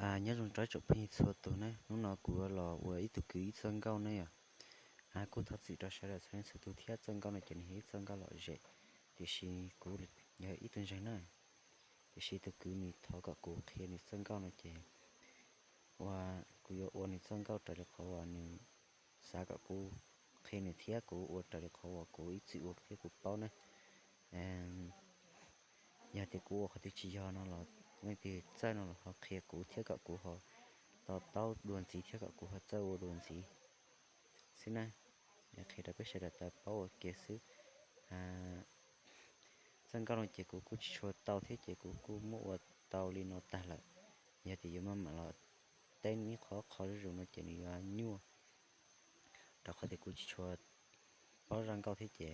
Nyob zoo rau ib tsoom phooj ywg txhua tus ne, hnub no kuv los ua ib tug kwv ib txoj nkauj ne yom. Kuj thov txim rau sawv daws txhua leej txhua tus thiab, txoj nkauj no ces nws yog ib txoj nkauj lom zem, tiam sis kuv yog ib tug ntseeg na. Tiam sis tus kwv nws thov kom kuv qhia nws txoj nkauj no ces ua, kuv yuav ua nws txoj nkauj raws li qhov uas nws xav kom kuv qhia nws thiab kuv ua raws li qhov uas kuv ib txwm ua thiab kuv paub na. Yog tias kuv ua qhov twg tsis yog no los leej twg txawj no los ho qhia kuv thiab kom kuv ho to taub dua ntxiv thiab kom kuv ho txawj ua dua ntxiv xwb na. Qhia rau peb sawv daws tau paub ua ke xwb. Txoj nkauj no ces kuv kuj tsis tshua tau thiab ces kuv kuj muab ua tau li no tag lawm. Yog tias yuav maj mam los teb ib qho qho zuj zus no ces nws yuav nyuaj, rau qhov tias kuv tsis tshua paub zaj nkauj thiab ces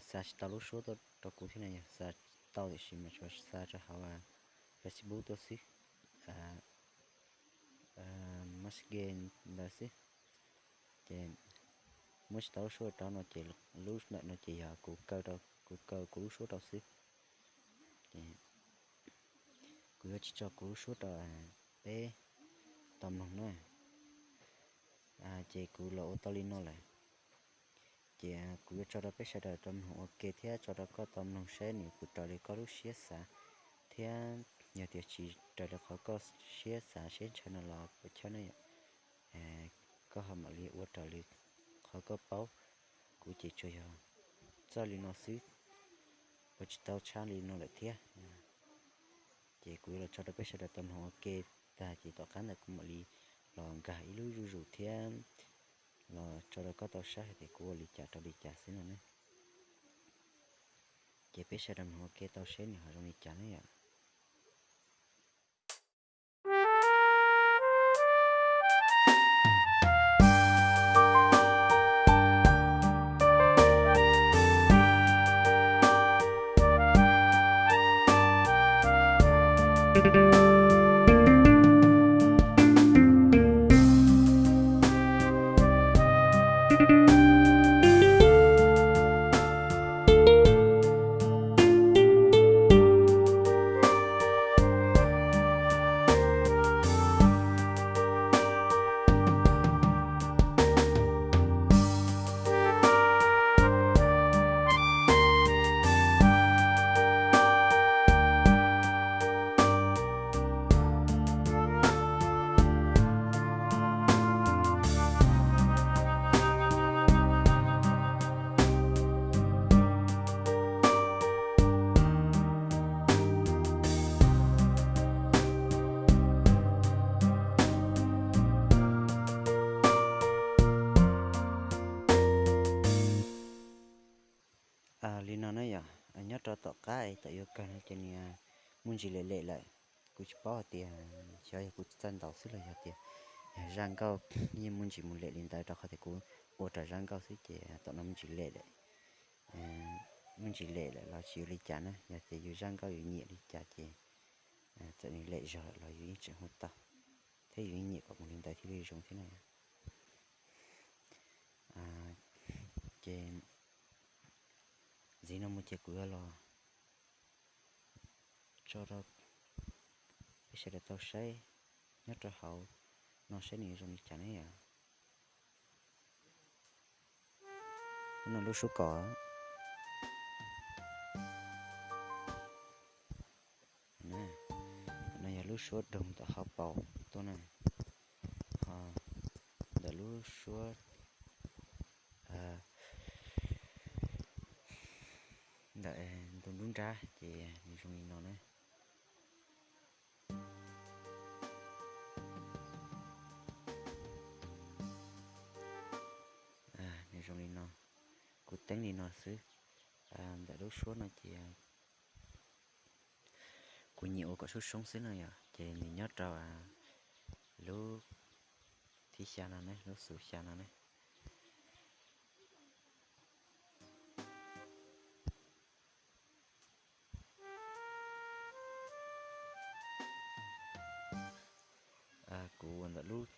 xa tsis tau lub suab tuaj rau kuv thiab no, yog xa tau tiam sis mas tsuas xa rau hauv Facebook tuaj xwb, Messenger ntawd xwb. Ces muab tsis tau lub suab rau no ces lub ntawm no ces yog kuv kaw, kuv kaw kuv lub suab rau xwb. Kuv yuav tsis tso kuv lub suab rau peb tau mloog na. Ces kuv los ua tau li no lawm. Ces kuv yuav tso rau peb sawv daws tau mloog ua ke thiab tso rau koj tau mloog saib nws puas raws li koj lub siab xav, thiab yog tias tsis raws li qhov koj siab xav siab ntshaw no los puas chawj ne yom. Koj ho mam li ua raws li qhov koj paub. Kuv ces tsuas yog txawj li no xwb, ua tsis tau tshaj li no lawm thiab. Ces kuv yuav los tso rau peb sawv daws tau mloog ua ke tag ces tom qab ntawd kuv mam li los nkag ib lub zuj zus thiab los tso rau koj tau saib hais tias kuv ua li cas rau li cas xwb no ne. Ces peb sawv daws mloog ua ke tau seb nws ho zoo li cas ne yom. Li no na yom, nyob rau tom qab es tawm yuav kawg no ces nws muaj ntsis lem lem lawm. Kuv tsis paub hais tias xyov yog kuv tsis txawj ntaus xwb los yog tias yog zaj nkauj yeej muaj ntsis mus lem li ntawd rau qhov tias kuv ua raws zaj nkauj xwb ces tom no muaj ntsis lem lawm. Muaj ntsis lem lawm los tsis ua li cas na, yog tias yus zaj nkauj yus nyiam li cas ces txawm nws lem zog lawm los yus yeej tseem hu tau, thiab yus yeej nyiam kom mus li ntawd thiaj li zoo thiab na. Ces ntxiv no mus ces kuv yuav los tso rau peb sawv daws tau saib nyob rau hauv no saib nws zoo li cas ne yom. Lub no lub suab kom, no yog lub suab doog tom hauv paus tuaj na, ho ntawm lub suab ntawm ntu nruab nrab ces nws zoo li no na. Nws zoo li no, kuv teeb li no xwb. Ntawm lub suab no ces kuv nyiam ua kom soob soob xwb no yom, ces nws nyob rau lub thib xya no ne, lub xus xya no ne. Kuv ua ntawm lub,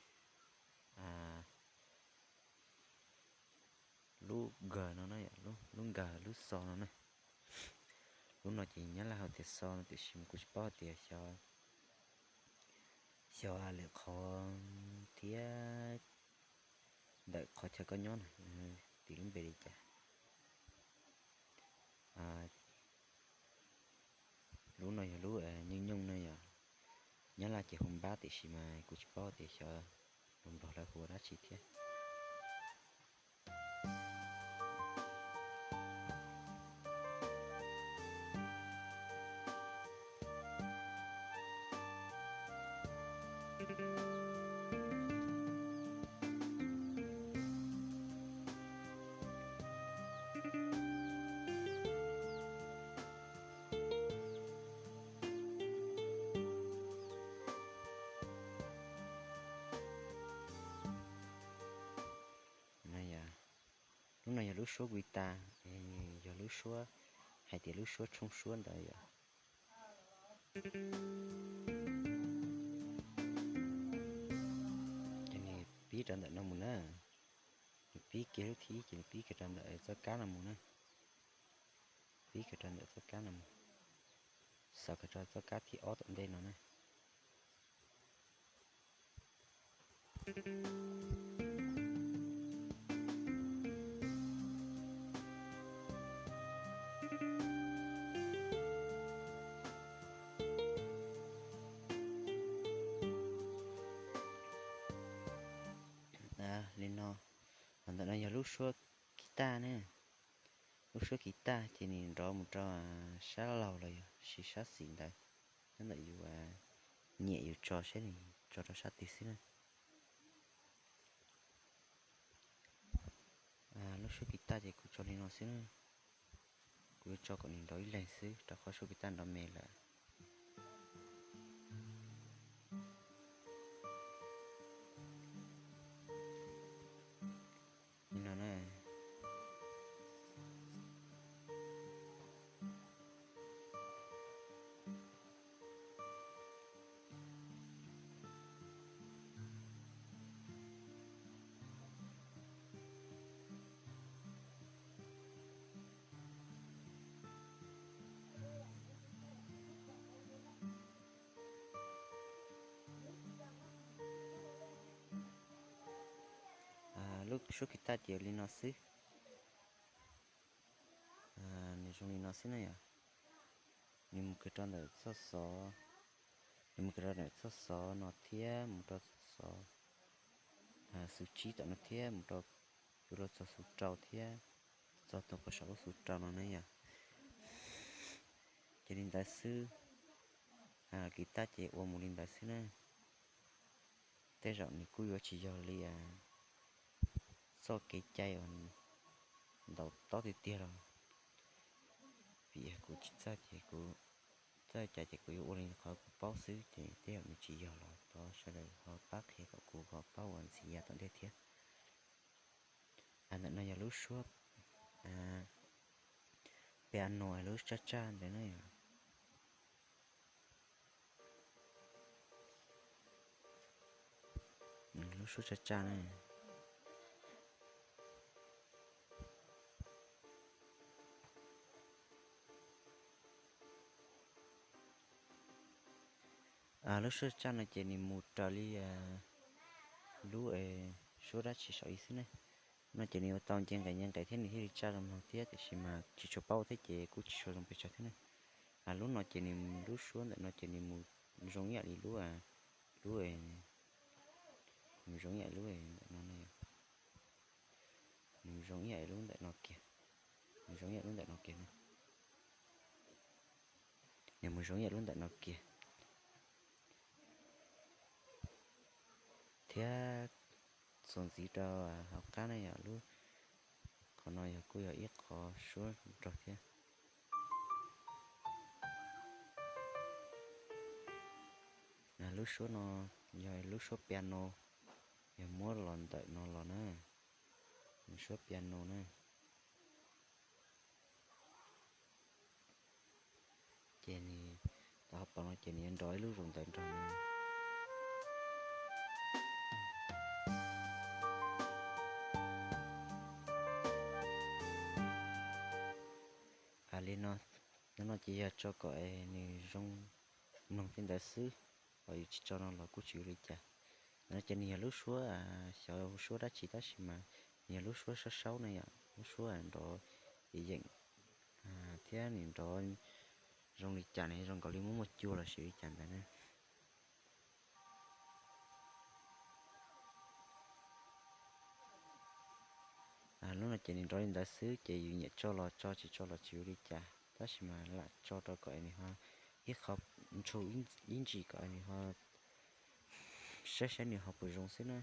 lub nkawg no na, lub nkawg lub xo no na. Lub no ces nyab laj hu tias xo no tiam sis kuv tsis paub hais tias xyov cov lwm qhov thiab ntawm qhov chaw koj nyob na, tis lub npe li cas. Lub no yog lub nyooj nyooj no yog, Nyab Laj ces hu npab tiam sis mas kuv tsis paub tias xyov lus Nplog lawv hu ua dab tsi thiab. Lub no yog lub suab guitar, yog lub suab hais tias lub suab tshooj suab ntawd yom. Ces nws pib rau ntawm no mus na, nws pib kiag lub thib ib ces nws pib kiag rau ntawm txoj kab no mus na, pib kiag rau ntawm txoj kab no mus, xaus kiag rau txoj kab thib ob tom ntej no na. Li no, ntawm no yog lub suab kiv taj ne. Lub suab kiv taj ces nws nrov mus rau sab laug los yog sis sab xis ntawd, nyob ntawm yus nyiam yus tso seb nws tso rau sab twg xwb na. Lub suab kiv taj ces kuv tso li no xwb na. Kuv yuav tso kom nws nrov ib leeg xwb rau qhov suab kiv taj nrov me lawm. Li no na. Lub suab kiv taj ces li no xwb. Nws zoo li no xwb na yom. Nws mus kiag rau ntawm txoj xov, nws mus kiag rau ntawm txoj xov no thiab mus rau txoj xov xu tsib tom no thiab mus rau tus rau txog xu rau thiab txog tus pos saum lub xu rau no na yom. Ces li ntawd xwb, kiv taj ces ua mus li ntawd xwb na. Tej zaum nws kuj yuav tsis yog li txoj kev cai uas ntaus tob tiag tiag los, vim kuv tsis txawj ces kuv txawj cai ces kuv yuav ua li qhov kuv paub xwb ces tej zaum nws tsis yog los thov sawv daws ho pab qhia kom kuv ho paub ua ntxiv yav tom ntej thiab. Ntawm no yog lub suab piano lub tsaj tsaj ntawd na yom. Lub suab tsaj tsaj na. Lub suab tsaj no ces nws mus raws li lub suab dab tsi saum ib xwb ne. No ces nws yuav tau nce nqes nce nqes thiab nws thiaj li tsaj zoo mloog thiab tiam sis mas tsis tshua paub thiab ces kuj tsis tshua zoo pes tsawg thiab ne. Lub no ces nws lub suab ntawm no ces nws mus zoo ib yam li lub, lub, nws zoo ib yam lub ntawm no, nws zoo ib yam lub ntawm no kiag, nws zoo ib yam lub ntawm no kiag na. Nws mus zoo ib yam lub ntawm no kiag. Thiab txuas ntxiv rau hauv qab na yom, lub, qhov no yog kuj yog ib qhov suab nraug thiab. Lub suab no yog lub suab piano, yog muab los ntawm no los na, suab piano na. Ces nws, tau hauv paus no ces nws yuav nrov ib lub zoo ntawd nrog no. Li no, no ces yog tso kom nws zoo mloog li ntawd xwb. Ho yus tsis tso no los kuj tsis ua li cas. Ntawm no ces nws yog lub suab, xyov suab dab tsi tab sis mas nws yog lub suab saub saub na yom, lub suab nrov yeem yeem thiab nws nrov zoo li cas ne, zoo nkaus li muaj muaj cua los sis li cas ntawd na. Lub no ces nws nrov li ntawd xwb ces yus nyiam tso los tso, tsis tso los tsis ua li cas, tab sis mas lam tso rau kom nws ho ib qho ntshua ib ntsis kom nws ho saib saib nws ho puas zoo xwb na.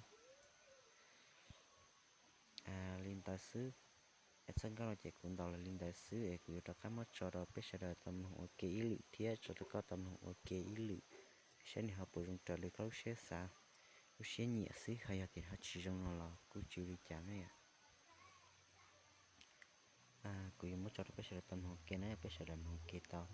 Li ntawd xwb. Es txoj nkauj no ces kuv ntaus los li ntawd xwb es kuv yuav rov qab muab tso rau peb sawv daws tau mloog ua ke ib lwm thiab tso rau koj tau mloog ua ke ib lwm, saib nws ho puas zoo raws li koj lub siab xav, lub siab nyiam xwb. Ho yog tias ho tsis zoo no los kuj tsis ua li cas na yom. Kuv yuav muab tso rau peb sawv daws tau mloog ua ke na, peb sawv daws mloog ua ke tau.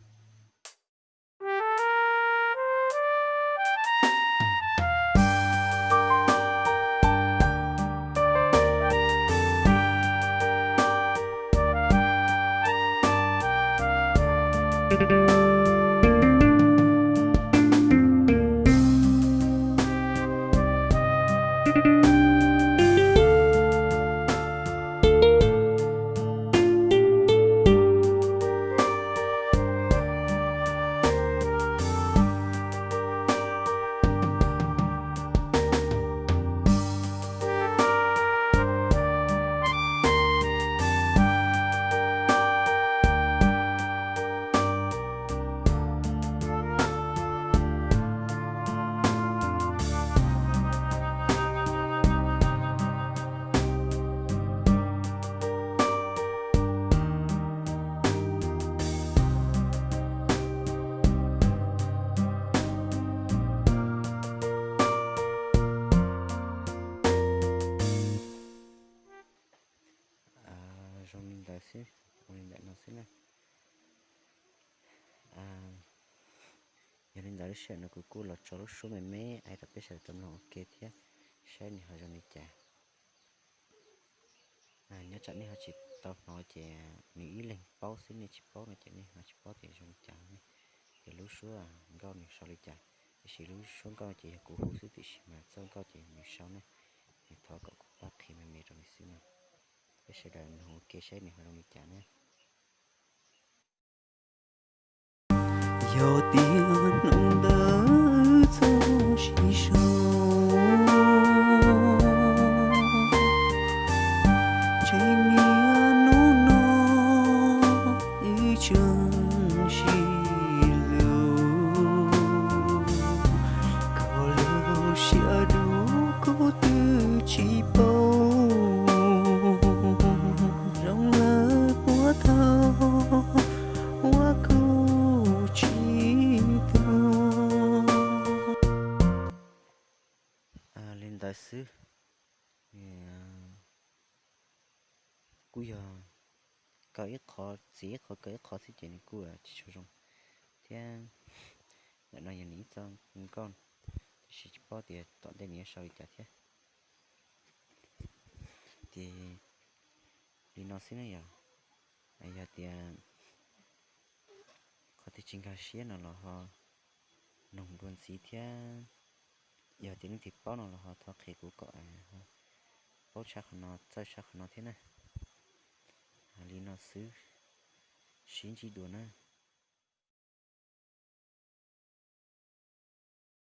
Zoo li ntawd xwb, ua li ntawm no xwb na. Yog li ntawd lub sij hawm no kuv kuj los tso lub suab me me rau peb sawv daws tau mloog ua ke thiab saib nws ho zoo li cas. Nyob tsam nej ho tsis tau hnov ces nws ib leeg paub xwb, nej tsis paub no ces nej ho tsis paub tias zoo li cas ne, tias lub suab nkauj nws sau li cas. Tiam sis lub suab nkauj no ces yog kuv hu xwb tiam sis mas txoj nkauj ces nws sau ne. Nws thov kom kuv pab qhia me me rau nws xwb no. Peb sawv daws mloog ua ke saib nws ho zoo li cas na. Yog tias hnub ntawd txoj sia so, ntshe niaj hnub no wb tseem sib hlub. Kho lub siab dub kuv twb tsis paub, zoo lawm puag thaum uas kuv tsis tuag. Li ntawd xwb. Kuj yog kaw ib qho, txiav ib qho kaw ib qho xwb ces nws kuj tsis tshua zoo thiab. Ntawm no yog nws ib txoj nkauj, tiam sis tsis paub tias tom ntej nws yuav sau li cas thiab. Ces li no xwb na yog, yog tias qhov twg tsis nkag siab no los ho noog dua ntxiv thiab. Yog tias leej twg paub no los ho thov qhia kuv kom paub tshaj qhov no, txawj tshaj qhov no thiab na. Li no xwb, sib ntsib dua na.